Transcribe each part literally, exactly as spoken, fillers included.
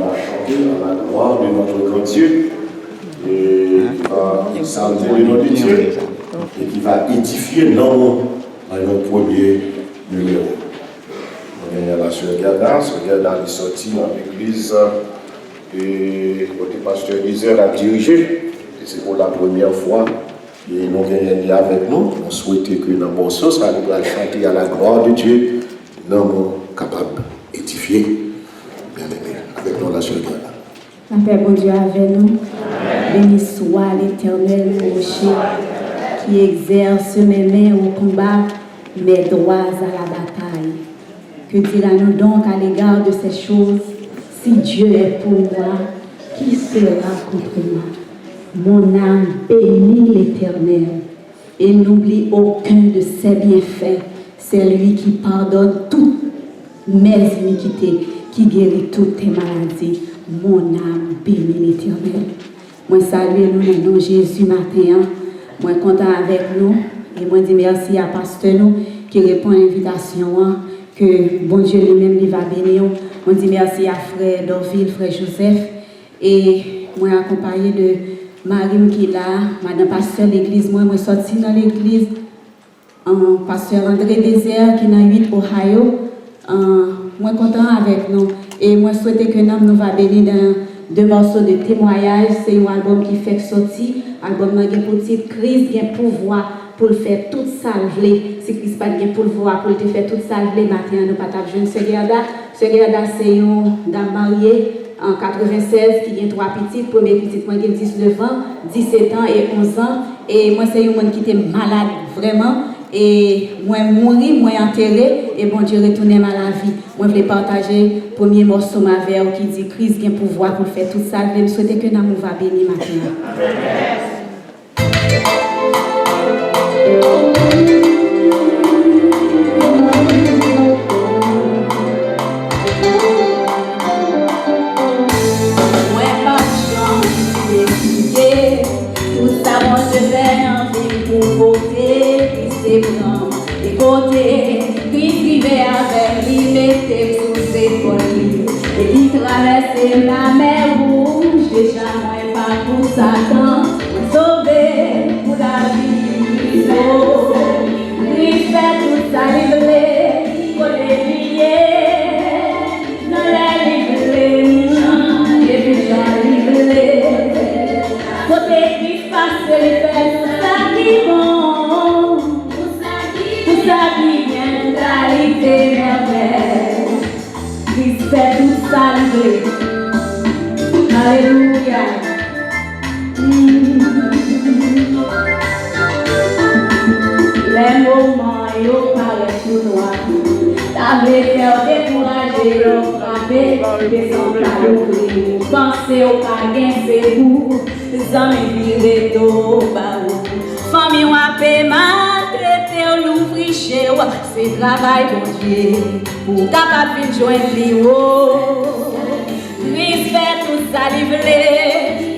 va chanter à la gloire de notre grand Dieu, et qui va exalter le nom de Dieu, et qui va édifier l'homme dans un premier numéro. Nou genyen la sè Gerda, sè Gerda li sòti nan legliz e kote pastè Eliezer ap dirije. E se pou la premyè fwa e nou genyen li avèk nou. Nou swete ke nan mòso sa li pral chante à la gloire de Dieu, nanm ou kapab edifye. Byeneme, avèk nou la sè Gerda. Lapè Bondye avè nou. Béni soit l'Éternel, mon rocher, qui exerce mes mains au combat, mes doigts à la bataille. Que dira-nous donc à l'égard de ces choses? Si Dieu est pour moi, qui sera contre moi? Mon âme bénit l'Éternel et n'oublie aucun de ses bienfaits. C'est lui qui pardonne toutes mes iniquités, qui guérit toutes tes maladies. Mon âme bénit l'Éternel. Mwen salye nou nan non Jezi maten an. Mwen kontan avèk nou e mwen di mèsi a pastè nou ki reponn envitasyon an, ke Bondye li menm li va beni w. Mwen di mèsi a frè Dorvil, frè Joseph, e mwen akonpaye de mari m ki la, madan pastè legliz mwen, mwen sòti nan legliz an, pastè André Désert ki nan uit Ohio. An, mwen kontan avèk nou e mwen swete ke nanm nou va beni nan de mòso de temwayaj. Se yon albòm ki fèk sòti. Albòm nan gen pou tit Kris gen pouvwa pou l fè tout sa l vle. Si Kris pa t gen pouvwa pou l te fè tout sa l vle, maten an nou pa t ap jwenn sè Gerda. Sè Gerda se yon dam marye an katrevennsèz ki gen twa pitit. Premye pitit mwen gen diznèf an, disèt an e onz an. E mwen se yon moun ki te malad vrèman. E mwen mouri, mwen antere, e Bondye retounen m a lavi. Mwen vle pataje premye mòso m avè w ki di Kris gen pouvwa pou l fè tout sa l vle. M swete ke nanm ou va beni maten an. Mwen p ap janm esplike tout sa Bondye fè nan vi m pou kote Kris te pran m. E kote Kris rive avè m, li mete m sou zepòl li. E li travèse lamè wouj, deja mwen pa pou Satan. Mwen sove pou lavi. Oh, Kris fè tout sa li vle, kote li ye, nan lè li vle, epi jan li vle. Kote Kris pase, li fè tout sa ki bon, tout sa ki byen, tout kalite mèvèy. Kris fè tout sa li vle. Alelouya. Lè moman yo parèt tou nwa, ta vle fè w dekouraje, lè w frape, desann pa louvri, ou panse w pa gen sekou, zanmi vire do ba ou. Fanmi w ape maltrete w, louvri je w, se travay Bondye pou w kapab vin jwenn li wo. Kris fè tout sa li vle,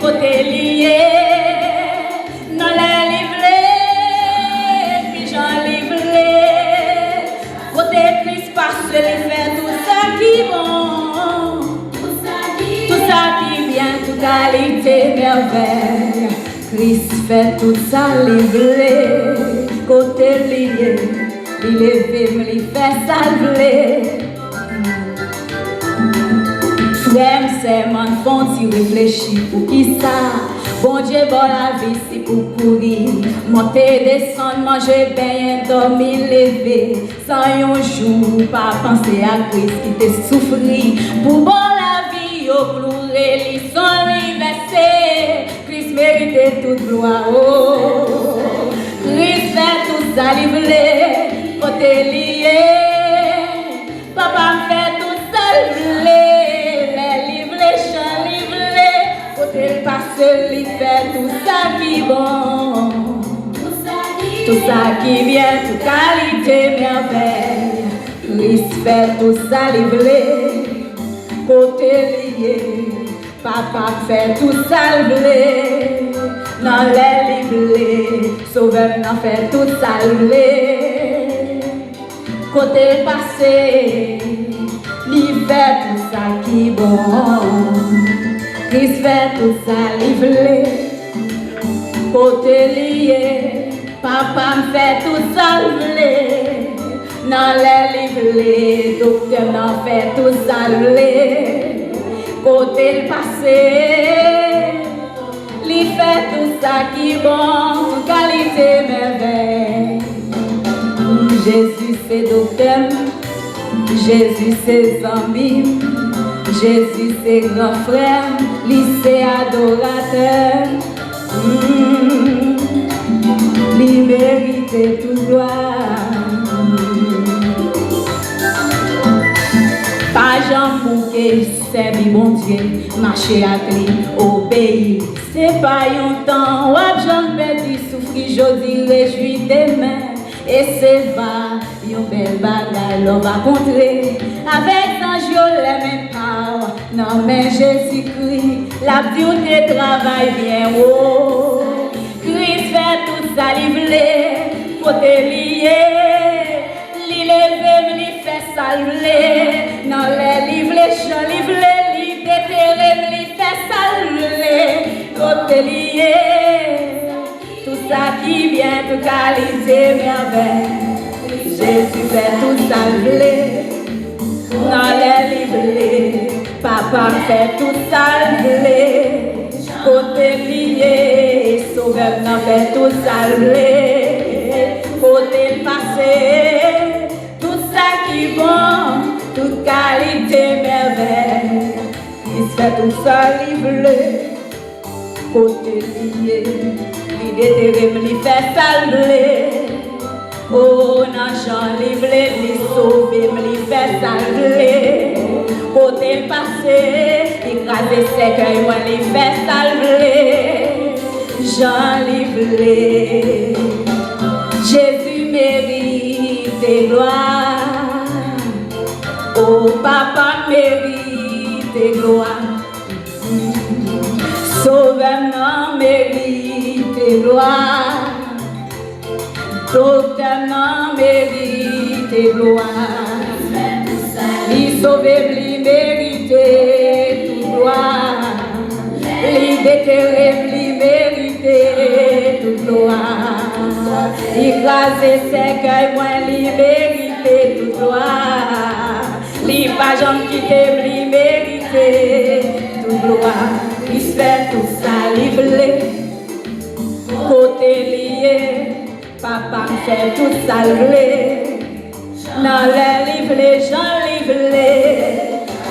kote li ye, nan lè li vle, epi jan li vle. Kote Kris pase, li fè tout sa ki bon, tout sa ki byen, tout kalite mèvèy. Kris fè tout sa li vle, kote li ye, li leve m, li fè sa l vle. Frè m, sè m, ann fè yon ti reflechi. Poukisa Bondye ba w lavi si pou kouri, monte, desann, manje, benyen, dòmi, leve, san yon jou pa panse a Kris ki te soufri pou ba w lavi? Yo kloure li, san li vèse. Kris merite tout glwa, o. Kris fè tout sa li vle, kote li ye. Papa m fè tout sa l vle, lè li vle, jan li vle. Kote l pase, li fè tout sa ki bon, tout sa ki byen, tout kalite mèvèy. Kris fè tout sa li vle, kote li ye. Papa m fè tout sa l vle, nan lè li vle. Sovè m nan fè tout sa l vle, kote l pase, li fè tout sa ki Li bon. Kris fè tout sa li vle. Kote li ye, Papa m fè tout sa l vle. Nan lè li vle, doktè m nan fè tout sa l vle. Kote l pase, li fè tout sa ki bon, tout kalite mèvèy. Jezi se doktè m, Jezi se zanmi m, Jezi se gran frè m, li se adoratè m. Mm, li merite tout glwa. Pa janm bouke, sèvi Bondye, mache ak li, obeyi li. Se pa yon tan w ap janm pèdi, soufri jodi, rejwi demen. E se va yon bèl bagay lè w va kontre avèk zanj yo, lè men pa w nan men Jezikri. L ap di w te travay byen wo. Kris fè tout sa li vle, kote li ye. Li leve m, li fè sa l vle. Nan lè li vle, jan li vle, li detere m, li fè sa l vle. Kote li ye, tout sa ki byen, tout kalite mèvèy. Jezi fè tout sa l vle. Nan lè li vle, Papa m fè tout sa l vle. Kote li ye, Sovè m nan fè tout sa l vle. Kote l pase, tout sa ki bon, tout kalite mèvèy. Kris fè tout sa li vle. Kote li ye, li detere m, li fè sa l vle. O, nan jan li vle, li sove m, li fè sa l vle. Kote l pase, li kraze sèkèy mwen, li fè sa l vle. Jan li vle. Jezi merite glwa. O, Papa merite glwa. Sovè m nan merite glwa. Doktè m nan merite glwa. Li sove m, li merite tout glwa. Li detere m, li merite tout glwa. Li kraze sèkèy mwen, li merite tout glwa. Li pa janm kite m, li merite tout glwa. Li fè tout sa li vle. Kote li ye, Papa m fè tout sa l vle. Nan lè li vle, jan li vle.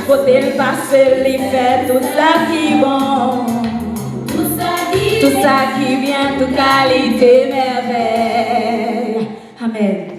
Kote l pase, li fè tout sa ki bon. Tout sa ki byen, tout kalite mèvèy. Amèn.